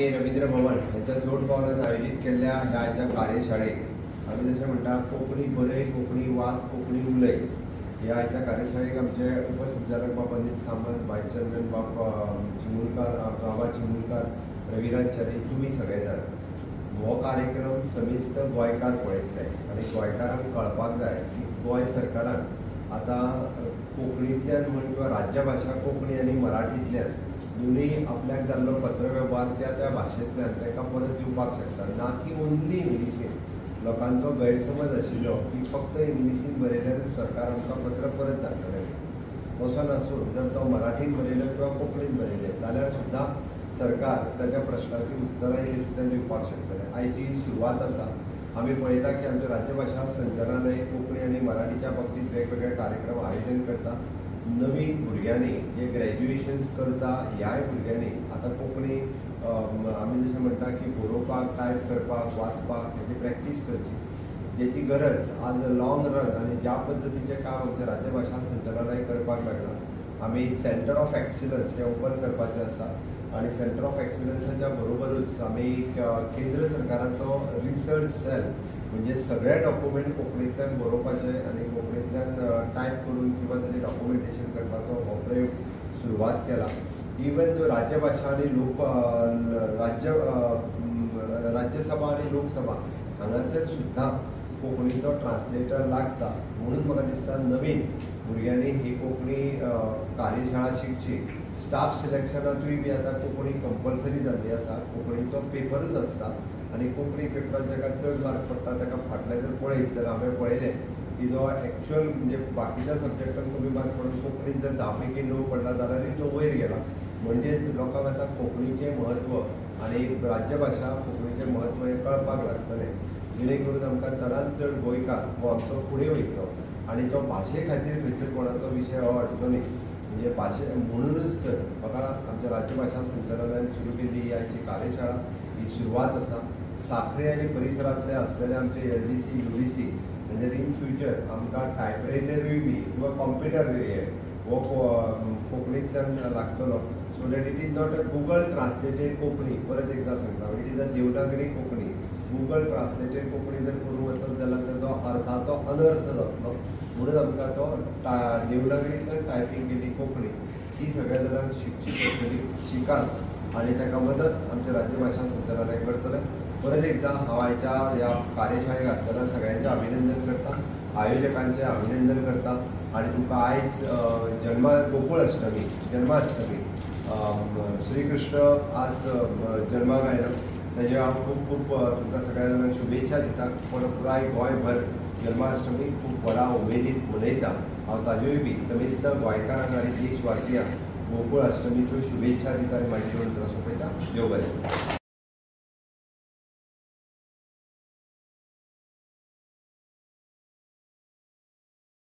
रवींद्र भवन ह्याच्या जोड पावलान आयोजीत केल्ल्या ह्या आयच्या कार्यशाळेक आमी जशें म्हणटा कोंकणी बरय, कोंकणी वाच, कोंकणी उलय. ह्या आयच्या कार्यशाळेक आमचे उपसंचालक बाब अनिल सामंत, वायस चेअरमॅन बाब चिमुलकार, बाबा चिमुलकार, रविराज च्यारी, तुमी सगळे जाण हो कार्यक्रम समेस्त गोंयकार पळयतले आनी गोंयकारांक कळपाक जाय की गोंय सरकारान आतां कोंकणींतल्यान म्हण किंवा राज्यभाशा कोंकणी आनी मराठींतल्यान दोनूय आपल्याक जाल्लो पत्रवेव्हार त्या त्या भाशेंतल्यान तांकां परत दिवपाक शकता, ना की ओन्ली इंग्लिशीन. लोकांचो गैरसमज आशिल्लो की फक्त इंग्लिशीन बरयल्यारूच सरकार आमकां पत्र परत धाडटलें, तसो नासून जर तो मराठीन बरयलो किंवा कोंकणीन बरयलें जाल्यार सुद्दां सरकार ताच्या प्रश्नाची उत्तरां सुद्दां दिवपाक शकतलें. आयची ही सुरवात आसा. आमी पळयता की आमच्या राज्यभाशा संचालनालय कोंकणी आनी मराठीच्या बाबतींत वेगवेगळे कार्यक्रम आयोजन करता. नवीन भुरग्यांनी जे ग्रॅज्युएशन्स करता ह्याय भुरग्यांनी आतां कोंकणी आमी जशें म्हणटा की बरोवपाक, टायप करपाक, वाचपाक हेची प्रॅक्टीस करची, जेची गरज आज लॉंग रन आनी ज्या पद्दतीचें काम आमच्या राज्यभाशा संचालनालय करपाक लागलां. आमी सेंटर ऑफ एक्सिलन्स हें ओपन करपाचें आसा आनी सेंटर ऑफ एक्सिलन्साच्या बरोबरूच आमी केंद्र सरकाराचो रिसर्च सेल म्हणजे सगळे डॉक्युमेंट कोंकणींतल्यान बरोवपाचे आनी कोंकणींतल्यान टायप करून किंवा ताजें डॉक्युमेंटेशन करपाचो हो प्रयोग सुरवात केला. इवन जो राज्यभाशा आनी लोक राज्य राज्यसभा आनी लोकसभा हांगासर सुद्दां कोंकणीचो ट्रान्सलेटर लागता. म्हणून म्हाका दिसता नवीन भुरग्यांनी ही कोंकणी कार्यशाळा शिकची. स्टाफ सिलेक्शनांतूय बी आतां कोंकणी कंपल्सरी जाल्ली आसा. कोंकणीचो पेपरूच आसता आनी कोंकणी पेपरान जाका चड मार्क पडटा ताका फाटल्यान जर पळयत जाल्यार हांवें पळयलें की जो एक्चुअल म्हणजे बाकीच्या सब्जेक्टान कमी मार्क पडून कोंकणीन जर 10 पैकी 9 पडला जाल्यारूय तो वयर गेला. म्हणजेच लोकांक आतां कोंकणीचें म्हत्व आनी राज्यभाशा कोंकणीचें म्हत्व हें कळपाक लागतलें, जेणे करून आमकां चडांत चड गोंयकार हो आमचो फुडें वयतलो आनी तो भाशे खातीर खंयसर कोणाचो विशय हो अडचो न्ही. म्हणजे भाशे म्हणूनच तर म्हाका आमच्या राज्यभाशा संचालनालयान सुरू केल्ली ही आयची कार्यशाळा ही सुरवात आसा. साखळे आनी परिसरांतले आसलेले आमचे LDC, UDC म्हणजे इन फ्युचर आमकां टायपरायटरूय बी किंवा कॉम्प्युटरूय हो कोंकणींतल्यान लागतलो. So that it is not a Google translated Konkani. परत एकदां सांगता, it is a Devanagari Konkani. Google translated Konkani जर करूंक वचत जाल्यार ताजो अर्थाचो अनर्थ जातलो. म्हणून आमकां तो देवनागरींतल्यान टायपींग केली कोंकणी ही सगळ्या जाणांक शिकची पडटली. शिकात आनी ताका मदत आमच्या राज्यभाशा संचालनालय करतलें. परत एकदां हांव आयच्या ह्या कार्यशाळेक आसतना सगळ्यांचें अभिनंदन करता, आयोजकांचें अभिनंदन करता आनी तुमकां आयज गोकुळ अष्टमी, जन्माष्टमी, श्रीकृष्ण आज जन्माक आयलो तेजे हांव खूब खूब तुमकां सगळ्या जाणांक शुभेच्छा दिता. पण पुराय गोंयभर जन्माष्टमी खूब व्हडा उमेदीन मनयता. हांव ताज्योय बी समेस्त गोंयकारांक आनी देशवासियांक गोकुळ अष्टमीच्यो शुभेच्छा दिता आनी म्हाजी उतरां सोंपयता. देव बरें.